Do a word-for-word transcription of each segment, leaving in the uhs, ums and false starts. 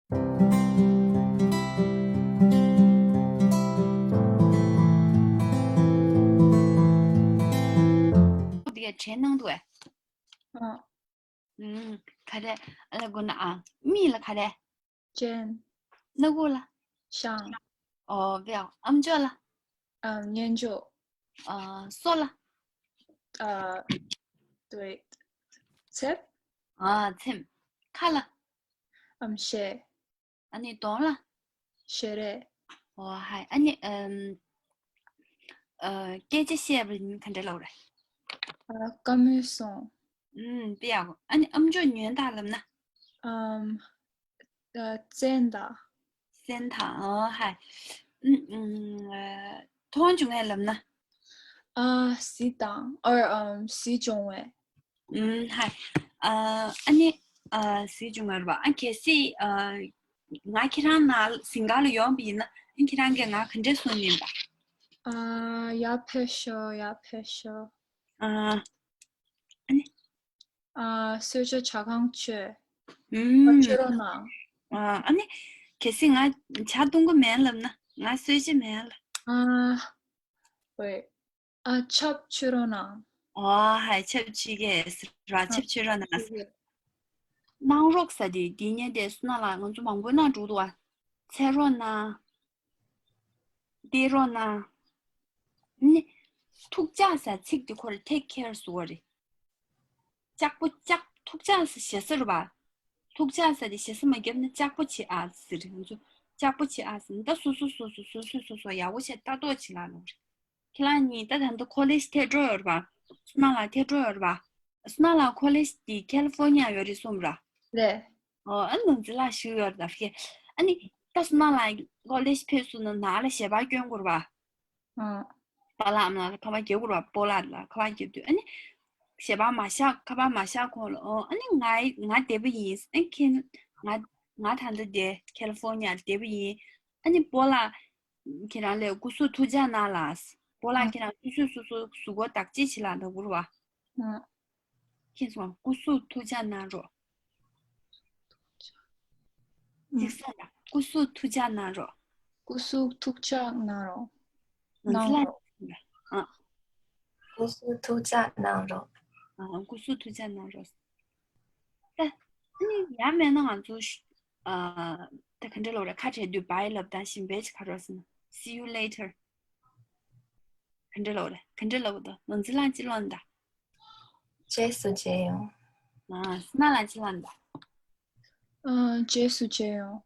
འདི་ག་དྲན་གནང་འདུག་ཨེ། ཨ། ཨུམ། ག་རེ། ཨ་ལ་གོ་ན་ཨ། མི་ལ་ག་རེ། ཅན། སྣ་ཁུག་ལ། ཤང་། ཨོ་བེའོ། ཨམ་ཅོག་ལ། ཨ། སྙན་ཅོག་ཨ། སོ་ལ། ཨ། དུ་ཚེབ། ཨ། ཚེམ། ཁ་ལ། ཨམ་ཤེ། ཨ་ནི་གདོང་ལ། ཞལ་རས། ཨོ་ཧའི། ཨ་ནི་ཨམ། ཨ། སྐད་ཆ་བཤད་པ་ཡིན་ག་འདྲ་ལབ་རེད། ཨ། བཀའ་མོལ་སོང་། ཨུམ། དཔེ་ཡག་པོ། ཨ་ནི་ཨམ་ཅོག་ཉོན་དང་ལབ་ན། ཨམ། ཨ། བཙན་དང་། བཙན་དང་། ཨོ་ཧའི། ཨུམ། ཨུམ། ཨ། མཐོང་བྱུང་ངེས་ལབ་ན། ཨ། གཟིགས་དང་། ཨོ། ཨམ། གཟིགས་བྱུང་བས། ཨུམ། ཧའི། ཨ། ཨ་ནི། ཨ། གཟིགས་བྱུང་བ་རེད་པ། ཨ། གལ་སྲིད། ཨ། ང་ཁྱེད་རང་ནང་གཟིམ་ཁང་ལ་ཡོང་བ་ཡིན་ན། ཨ། ཁྱེད་རང་གིས་ང་ག་འདྲས་གསུང་ཡིན་པ། ཨ། ཡར་ཕེབས་ཤོག་ཡར་ཕེབས་ཤོག་ཨ། ཨ་ནི། ཨ། གསོལ་ཇ་ཇ་ཁང་མཆོད། ཨ། ཨུམ། མཆོད་རོགས་གནང་། ཨ། ཨ་ནི། གལ་སྲིད་ང་ཇ་འཐུང་གི་མེད་ལབ་ན། ང་གསོལ་ཇ་མེད་ལ། ཨ། ཝེ། ཨ། ཆབ་མཆོད་རོགས་གནང་། ཨོ་ཧའི། ཆབ་མཆོད་གེ་ཟེར་བ། ཨ། ཆབ་མཆོད་རོགས་གནང་། མཆོད་གེ། གནང་རོགས་ཟེར་དེ་འདི་ཉན་དེ་སུ་ན་ལ་ང་ཚོ་མང་པོ་གནང་འགྲོ་འདུག་ཨ། འཚལ་རོགས་གནང་། བལྟས་རོགས་གནང་། ནི། ཐུགས་ཅག་ཟེར་ཚིག་དེ་ཁོ་རེ་take care ཟེར་བ་རེད། ལྕགས་པོ་ལྕགས། ཐུགས་ཅག་ཟེར་ཞེ་ས་རེད་པ། ཐུགས་ཅག་ཟེར་དེ་ཞེ་ས་མ་བརྒྱབ་ན་ལྕགས་པོ་བྱེད་ཨ་ཟེར། ང་ཚོ་ལྕགས་པོ་བྱེད་ཨ་ཟེར། ད་སོ་སོ་སོ་སོ་སོ་སོ་སོ་སོ་ཡག་པོ་བྱས་ལྟ་རྟོག་བྱེད་ལ་ལོག་རེད། ཁྱེད་རང་གཉིས་ད་ད་ལྟ་ཁོ་ལེ་ཇི་ཐད་འགྲོ་ཡོད་རེད་པ། སོ་ན་ལ་ཐད་འགྲོ་ཡོད་རེད་པ། སོ་ན་ལ་ཁོ་ལེ་ཇི་དེ་ཁ་ལི་ཧྥོ་ནི་ཡ་ཡོད་རེད་གསུངས་ར། རེད། ཨོ། ཨ། ནང་འཛིན་ལགས་ཞུ་ཡོད་རེད་ད་ཕི། ཨ་ནི་ད་སོ་ན་ལ་ཁོ་ལེ་ཇི་ཕེབས་སོང་ན་ནང་ལ་ཞལ་པར་སྐྱོན་དགོས་རེད་པ། ཨ། པཱ་ལགས་ཨ་མ་ལགས་ལ་ཁ་པར་རྒྱག་དགོས་རེད་པ། སྤོ་ལགས་ལ་ཁ་པར་རྒྱག་དུས། ཨ་ནི་ཞལ་པར་མ་བཞག་ཁ་པར་མ་བཞག་གོང་ལ། ཨོ། ཨ་ནི་ང་ང་བསྡད་པ་ཡིན། ཨ། ཁྱེད། ང་ང་ད་ལྟ་བསྡད་ཁ་ལི་ཧྥོ་ནི་ཡ་བསྡད་པ་ཡིན། ཨ་ནི་སྤོ་ལགས། ཁྱེད་རང་ལ་སྐུ་གཟུགས་ཐུགས་ཅག་གནང་ལགས། སྤོ་ལགས། ཨ། ཁྱེད་རང་སོ་སོ་སོ་སོ་གཟུགས་པོ་བདག་གཅེས་བྱེད་ལ་འདུག་ར་བ། ཨ། ཁྱེད་ཚོ་སྐུ་གཟུགས་ཐུགས་ཅག་གནང་རོགས། ཨ། ཅིག་སོང་ལ། སྐུ་གཟུགས་ཐུགས་ཅག་གནང་རོགས། སྐུ་གཟུགས་ཐུགས་ཅག་གནང་རོགས། ང་ཚོ་གནང་ལ་རོགས། ཨ། སྐུ་གཟུགས་ཐུགས་ཅག་གནང་རོགས། ཨ། སྐུ་གཟུགས་ཐུགས་ཅག་གནང་རོགས། ད། ཨ་ནི་ཡང་མེད་ན་ང་ཚོ་ཤ། ཨ། ད་ག་འདྲ་ལབ་ར། ཁ་བྲལ་དུས་bye ལབ་དང་། གཞན་པའི་ཅིག་ག་རེ་ཟེར་ན། See you later. ག་འདྲ་ལབ་ར། ག་འདྲ་ལབ་འདུག་ནང་འཛིན་ལགས་ཅི་ལབ་འདུག་རྗེས་སུ་མཇལ་ཡོང་། ཨ། སོ་ན་ལགས་ཅི་ལབ་འདུག་ཨ། རྗེས་སུ་མཇལ་ཡོང་།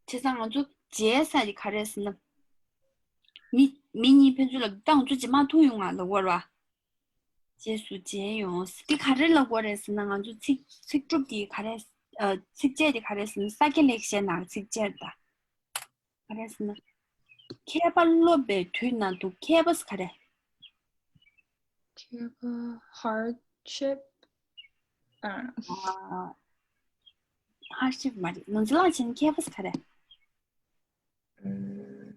བྱས་ཙང་ང་ཚོ་མཇལ་ཟེར་དེ་ག་རེ་ཟེར་ན། མི་མི་གཉིས་ཕན་ཚུན་ལ་ད་ང་ཚོ་རྗེས་མ་མཐོང་ཡོང་ང་ལབ་དགོས་རེད་པ། རྗེས་སུ་མཇལ་ཡོང་། འདི་ག་རེ་ལབ་དགོས་རེད་ཟེར་ན། ང་ཚོ་ཚིག་ཚིག་གྲུབ་འདི་ག་རེ། ཨ། ཚིགས་བཅད་འདི་ག་རེ་ཟེར་ན། ས་སྐྱ་ལེགས་བཤད་ནང་ཚིགས་བཅད་ད། ག་རེ་ཟེར་ན། མཁས་པ་སློབ་པའི་དུས་ན་སྡུག་མཁས་པ་ཟེར་ག་རེ། མཁས་པ་hardship. ཨ། ཨ། hardship མ་རེད། ནང་འཛིན་ལགས་བྱས་ན་མཁས་པ་ཟེར་ག་རེ། ཨུམ།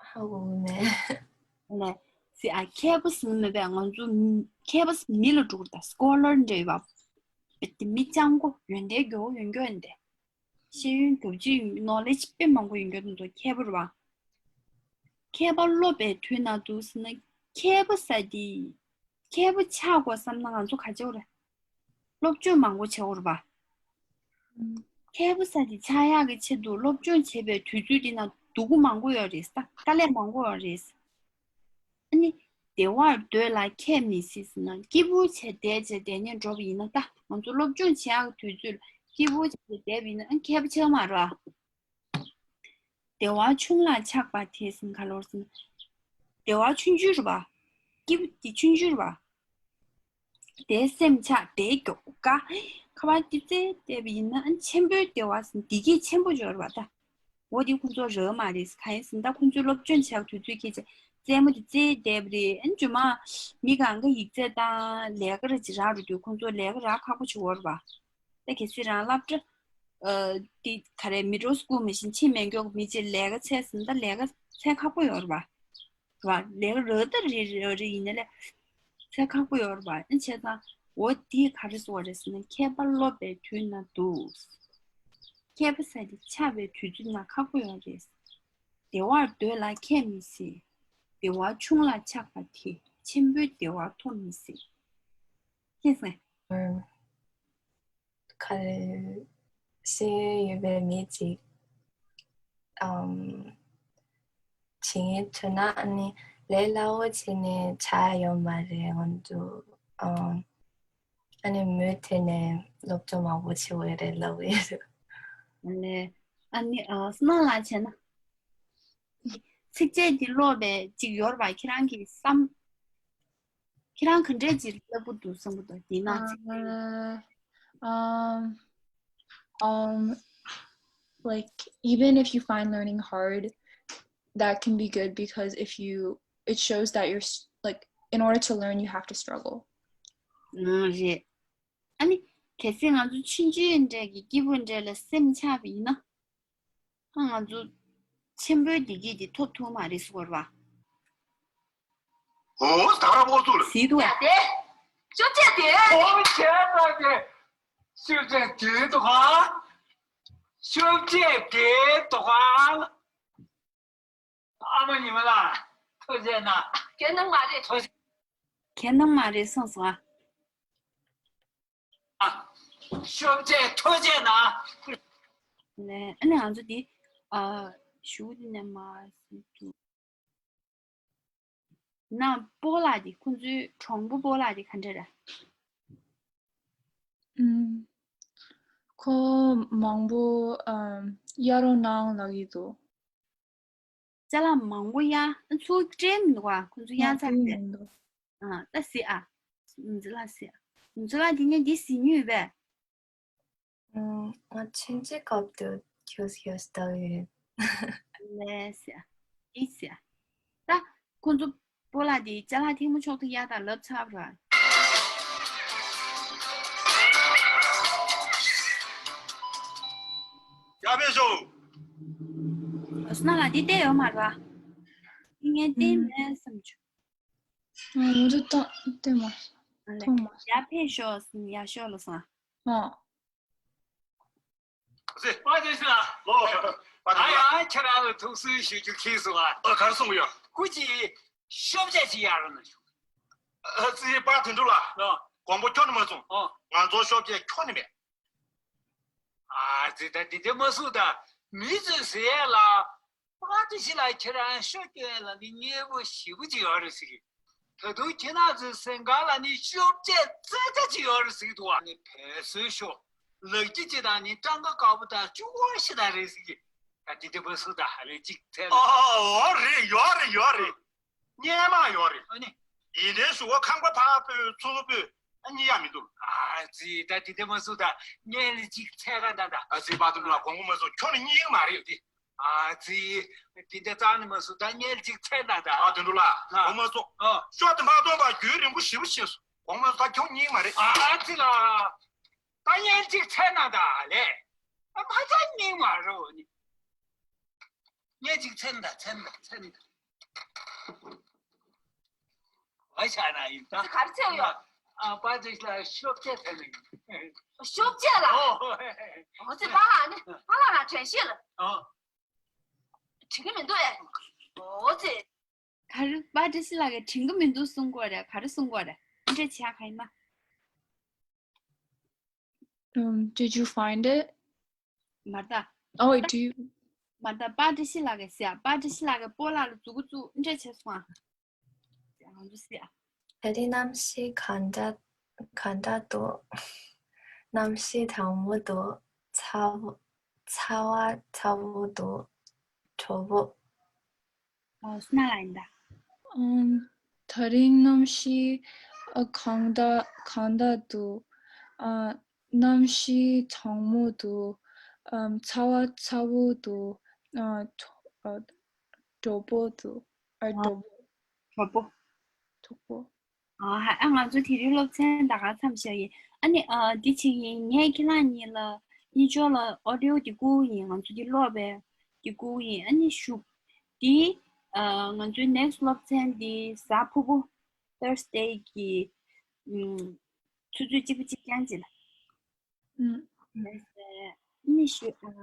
ཧ་གོ་གི་མེད། ལགས་སེ། ཨ། མཁས་པ་ཟེར་ན་མེད་པས། ང་ཚོ་མཁས་པ་ཟེར་མི་ལ་འགྲོ་གི་རེད་ད། scholar འདྲ་ཡོད་པ། དེ་མི་སྤྱང་པོ། ཡོན་ཏན་མགྱོགས་ཡོད་མགྱོགས་ཡིན་ཏེ། ཤེས་ཡོན་མགྱོགས་ཅིག knowledge དཔེ་མང་པོ་ཡོད་མགྱོགས་དེ་ཚོ་མཁས་པ་རེད་པ། མཁས་པ་སློབ་པའི་དུས་ན་སྡུག་ཟེར་ན། མཁས་པ་ཟེར་དེ། མཁས་པ་ཆགས་དགོས་བསམ་ན་ང་ཚོ་ག་བྱེད་དགོས་རེད། སློབ་སྦྱོང་མང་པོ་བྱེད་དགོས་རེད་པ། ཨུམ། མཁས་པ་ཟེར་དེ་ཆགས་ཡག་གི་ཆེད་དུ་སློབ་སྦྱོང་བྱེད་པའི་དུས་ཚོད་དེ་ན་སྡུག་པོ་མང་པོ་ཡོད་རེད། དཀའ་ལས་མང་པོ་ཡོད་རེད། ཨ་ནི། བདེ་བར་སྡོད་ལ་མཁས་མི་སྲིད་ཟེར་ན། སྐྱིད་པོ་བྱས་བསྡད་བྱས་བསྡད་ནས་འགྲོ་བ་ཡིན་ན། ད་ང་ཚོ་སློབ་སྦྱོང་བྱེད་ཡག་གི་དུས་ཚོད་ལ་སྐྱིད་པོ་བྱས་བསྡད་པ་ཡིན་ན། ཨ། མཁས་པ་ཆགས་མ་རེད་པ། བདེ་བ་ཆུང་ལ་ཆགས་པ་དེ་ཟེར་ན་ག་ལོར་ཟེར་ན། བདེ་བ་ཆུང་ཆུང་རེད་པ། སྐྱིད་པོ་དེ་ཆུང་ཆུང་རེད་པ། དེའི་སེམས་ཆགས་དེའི་མགྱོགས་དཀའ། ཁ་པར་དེ་བཙལ་བསྡད་པ་ཡིན་ན། ཨ། ཆེན་པོའི་བདེ་བ་ཟེར་ན་བདེ་སྐྱིད་ཆེན་པོ་ཡོད་རེད་པ་ད། འོ་དེ་ཁོང་ཚོ་རག་མ་རེད། གང་ཡིན་ཟེར་ན་ད་ཁོང་ཚོའི་སློབ་སྦྱོང་བྱེད་ཡག་དུས་ཚོད་ཁྱེད་ཀྱིས་རྩེད་མོ་དེ་རྩེས་བསྡད་པ་རེད། ཨ་ནི་རྗེས་མ་མི་གང་ག་ཡིག་ཚད་དང་ལས་ཀ་ར་ཅིག་རག་འགྲོ་དུས་ཁོང་ཚོ་ལས་ཀ་རག་ཁག་པོ་བྱེད་ཀྱི་ཡོད་རེད་པ། ད་གལ་སྲིད་རང་སློབ་གྲྭ། ཨ། དེ་ག་རེ། middle school མི་ཤེས་ཕྱིན་མེད་མགྱོགས་མི་ཅིག་ལས་ཀ་འཚོལ་ཟེར་ན་ད་ལས་ཀ་འཚོལ་ཁག་པོ་ཡོད་རེད་པ། རེད་པ། ལས་ཀ་རག་ད་རེད་རེད་རེད། ཡིན་ནའི་ལས་འཚོལ་ཁག་པོ་ཡོད་རེད་པ། ཨ། བྱས་ཙང་ འོ་འདིས་ག་རེ་ཟེར་བ་རེད་ཟེར་ན། མཁས་པ་སློབ་པའི་དུས་ན་སྡུག་མཁས་པ་ཟེར་དེ་ཆགས་པའི་དུས་ཚོད་ན་ཁག་པོ་ཡོད་རེད། བདེ་བར་སྡོད་ལ་ཁྱད་མི་སྲིད། བདེ་བ་ཆུང་ལ་ཆགས་པ་དེ། ཆེན་པོའི་བདེ་བ་ཐོབ་མི་སྲིད། ཤེས་སོང་། ཨ། ག་རེ་ཤེས་ཡོན་ཡོད་པའི་མི་ཅིག་ཨམ། བྱེད་ཀྱི་ཐུབ་ན་ཨ་ནི་ལས་སླ་བོ་བྱས་ནས་བྱ་ཡ་ཡོད་མ་རེད། ང་ཚོ་ཨམ། ཨ་ནི་མུ་མཐུད་ནས་སློབ་སྦྱོང་མང་པོ་བྱེད་དགོས་རེད་ལབ་ཡོད། ཨ་ནི་ཨ་ནི་ཨ་སྣང་ལ་བྱས་ན། ཚིགས་བཅད་འདི་ཀློག་པའི་ཅིག་ཡོད་རེད་པ། ཁྱེད་རང་གིས་བསམ། ཁྱེད་རང་ག་འདྲས་ཅིག་ལབ་དགོས་འདུག་བསམ་གྱི་འདུག་འདི་ན་ཚིག Uh, um, um, like, even if you find learning hard, that can be good because if you, it shows that you're s- like, in order to learn, you have to struggle. ཨང་། རེད། ཨ་ནི་གལ་སྲིད་ང་ཚོ་ཆུང་ཆུང་འདྲ་གི་སྐྱིད་པོ་འདྲ་ལ་སེམས་ཆགས་པ་ཡིན་ན། ཨ། ང་ཚོ་ཆེན་པོའི་བདེ་སྐྱིད་དེ་ཐོབ་ཐུབ་མ་རེད་ཟེར་བ་རེད་པ། ཨོ་ད་ར་བོ་ཚུལ། སི་དུ་ཡ་དེ། ཤོབ་ཅེ་དེ། ཨོ་ཁྱེད་རང་དེ། ཤོབ་ཅེ་དེ་དུ་ཧ། ཤོབ་ཅེ་དེ་དུ་ཧ། ཨ་མ་ཉི་མ་ལགས། ཐུགས་རྗེ་གནང་། ཁྱེད་ནང་མ་རེད། ཐུགས་རྗེ། ཁྱེད་ནང་མ་རེད་སོང་སོང་ཨ། ཤོབ་ཅེ་ཐུགས་རྗེ་གནང་། ལས་ཨ་ནི་ང་ཚོ་འདི་ཨ་ཞུ་འདི་ནས་མ་སི་དུ། ན་སྤོ་ལགས་འདི་ཁོང་ཚོའི་གྲོང་པོ་སྤོ་ལགས་འདི་ག་འདྲ་རེད། ཨུམ། ཁོ་མང་པོ་ཨམ་གཡར་རོགས་གནང་ལབ་ཀྱི་འདུག་ཅ་ལག་མང་པོ་གཡར། ཚུར་སྤྲད་མི་འདུག་ག་ཁོང་ཚོ་གཡར་ཚར་རེད། མི་འདུག་ཨ། ད་གཟིགས་ཨ། ནུ་ཛི་ལགས་གཟིགས་ཨ། ནུ་ཛི་ལགས་འདི་ནས་འདི་གཟིགས་མྱོང་ཡོད་པས། ཨུམ། ང་ཆུང་ཆུང་སྐབས་དུ་ཁྱོད་ཡོད་ལྟ་ཡོད། ལས་ཟེར། འདི་ཟེར། ད་ཁོང་ཚོ་སྤོ་ལགས་འདི་ཅ་ལག་ཐལ་མོ་ཕྱོགས་སུ་གཡར་དང་ལབ་ཚར་བ། ཡ་ཕེབས་ཤོག་སྣ་ལ་འདི་བལྟས་ཡོད་མ་རེད་པ། ངས་བལྟས་མེད་བསམ་བྱུང་། ང་ཚོ་ཏང་ལྟད་མོ། ཨ་ལས། མཐོང་མ། ཡར་ཕེབས་ཤོག་ཡར་ཤོག་ལ་སོང་། ཨ། ཟེ། པ་ཏི་ཤི་ལགས། ཨོ། པ་ཏི་ཨ་ཤི་ལགས། ཡ་ཁྱེད་རང་ལ་ཐུགས་གསོ་ཞུ་རྒྱུ་ཁེལ་སོང་ཨ། ཨ། ག་རེ་གསུང་གི་ཡོད། སྐུ་མཁྱེན། ཤོབ་ཅེ་ཅིག་གཡར་རོགས་གནང་ཞུ། ཨ་ཙི། པ་དོན་གྲུབ་ལགས། ཨ། དགོངས་པ་ཁྱོན་ནས་མ་ཚོམས། ཨ། ང་ཚོར་ཤོབ་ཅེ་ཁྱོན་ནས་མེད། ཨ་ཙི། ད་འདི་འདྲ་མ་གསུང་ད། མི་ཚོས་ཟེར་ཡས་ལ། པ་ཏི་ཤི་ལགས་ཁྱེད་རང་ཤོབ་སྟོན་ཡས་ལ་ནི་མཉེས་པོ་ཞེ་པོ་ཅིག་ཡོད་རེད་ཟེར་གི། ད་དུང་ཁྱེད་རང་ཚོའི་སེམས་ཁ་ལ་ནི་ཤོབ་ཅེ་རྩེ་གྲ་ཅིག་ཡོད་རེད་ཟེར་གི་འདུག་བ། ནི་བལ་བཟོའི་ཤོབ། ལག་སྐྱེས་ཅིག་དང་ནི་སྤྲང་ཀ་དཀར་པོ་དང་གཅུང་པོ་ཞིག་དང་རེད་ཟེར་གི། ད་འདི་འདྲ་མ་གསུང་ད། ཧ་ལས་ཅིག་ཚད་ལ། ཨོ་རེད། ཡོད་རེད། ཡོད་རེད། སྔོན་མ་ཡོད་རེད། ཨ་ནི། ཡིན་ནའི་གཞུག་གུ་ཁང་པ་ཕར་སྤོས་ཚུར་སྤོས། ཨ། རྙེད་ཡ་མི་འདུག་ཨ་ཙི། ད་འདི་འདྲ་མ་གསུང་ད། སྔོན་ལ་ཅིག་ཚད་ལ་ད་ད། ཨ་ཙི། པ་དོན་གྲུབ་ལགས། དགོངས་པ་མ་ཚོམས། ཁྱོན་ནས་རྙེད་ཀྱི་མ་རེད་དེ། ཨ་ཙི། འདི་འདྲ་རྩ་ནས་མ་གསུང་ད། སྔོན་ལ་ཅིག་ཚད་ལ་ད། པ་དོན་གྲུབ་ལགས། ཨ། དགོངས་པ་མ་ཚོམས། ཨ། ཤོབ་དེ་མ་སྟོན་པར་རྒྱུན་རིང་པོ་ཞེ་པོ་ཕྱིན་སོང་། དགོངས་པ་མ་ཚོམས། ད་ཁྱོན་རྙེད་ཀྱི་མ་རེད། ཨ་ཙི་ལགས། ད་སྔོན་ལ་ཅིག་ཚད་ན་ད་ལས། ཨ། མ་ཚད་རྙེད་ཀྱི་མ་རེད་འོ་ནི། སྔོན་ལ་ཅིག་ཚད་ན་ད། ཚད་ན་ད། ཚད་ན་ད། ཨ་ཆ་ན་ཡིན་ད། ག་རེ་བྱས་ཡོད། ཨ། པ་ཏི་ཤི་ལགས་ཤོབ་ཅེ་ཚད་ན་ཡིན། ཤོབ་ཅེ་ལགས། ཨོ། ཨོ་ཙི། པ་ཧ་ནི་པ་ལགས་ལ་དྲན་ཤེས་ལ། ཨོ། དྲན་གྱི་མི་འདུག་ཨེ། ཨོ་ཙི། ག་རེ། པ་ཏི་ཤི་ལགས་ཀྱིས་དྲན་གྱི་མི་འདུག་གསུང་གི་ཡོད་རེད། ག་རེ་གསུང་གི་ཡོད་རེད། འདི་འདྲ་བྱས་ག་ཡིན་ན། Um, did you find it? མ་ད། Oh, wait, do you? མ་ད། པ་ཏི་ཤི་ལགས་ཀྱིས་ཟེར། པ་ཏི་ཤི་ལགས་ཀྱིས་སྤོ་ལགས་ལ་མཛུབ་གུ་བཙུགས། འདི་འདྲ་བྱས་སོང་ཨ། ང་ཚོ་ཟེར་ཨ། ད་རེས་གནམ་གཤིས་གང་འདྲ་གང་འདྲ་འདུག་གནམ་གཤིས་གྲང་མོ་འདུག་ཚ་བོ། ཚ་བ་ཚ་བོ་འདུག་དྲོ་པོ། ཨོ། སྣ་ལ་ཡིན་ད། ཨམ། ད་རིང་གནམ་གཤིས་ཨ་གང་འདྲ་གང་འདྲ་འདུག་ཨ། གནམ་གཤིས་གྲང་མོ་འདུག་ཨམ། ཚ་བ་ཚ་བོ་འདུག་ཨ། དྲོ། ཨ། དྲོ་པོ་འདུག་ཨ། ཨ། དྲོ་པོ། དྲོ་པོ། དྲོ་པོ། ཨ་ཧ། ཨ། ང་ཚོ་དེ་རིང་སློབ་ཚན་ད་ག་མཚམས་བཞག་ཡིན། ཨ་ནི་ཨ་འདི་བྱེད་ཀྱི་ཡིན། ངས་ཁྱེད་རང་གཉིས་ལ་གཉིས་ཆོག་ལ་ཨོ་ཌི་ཡོ་འདི་བསྐུར་གྱི་ཡིན། ང་ཚོ་འདི་ཀློག་པའི་འདི་བསྐུར་གྱི་ཡིན། ཨ་ནི་གཞུག་འདི་ཨ་ང་ཚོའི་ནེག་སི་སློབ་ཚན་འདི་གཟའ་ཕུར་བུ། Thursday གི་ཨུམ། ཆུ་ཚོད་གཅིག་པ་གཅིག་རྐྱང་ཅིག་ལ། ཨུམ། ཨ་ནི་ཞུ་ཨ།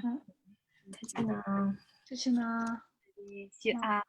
ཨ། ཐུགས་རྗེ་གནང་། ཐུགས་རྗེ་གནང་། ཞུ་ཨ།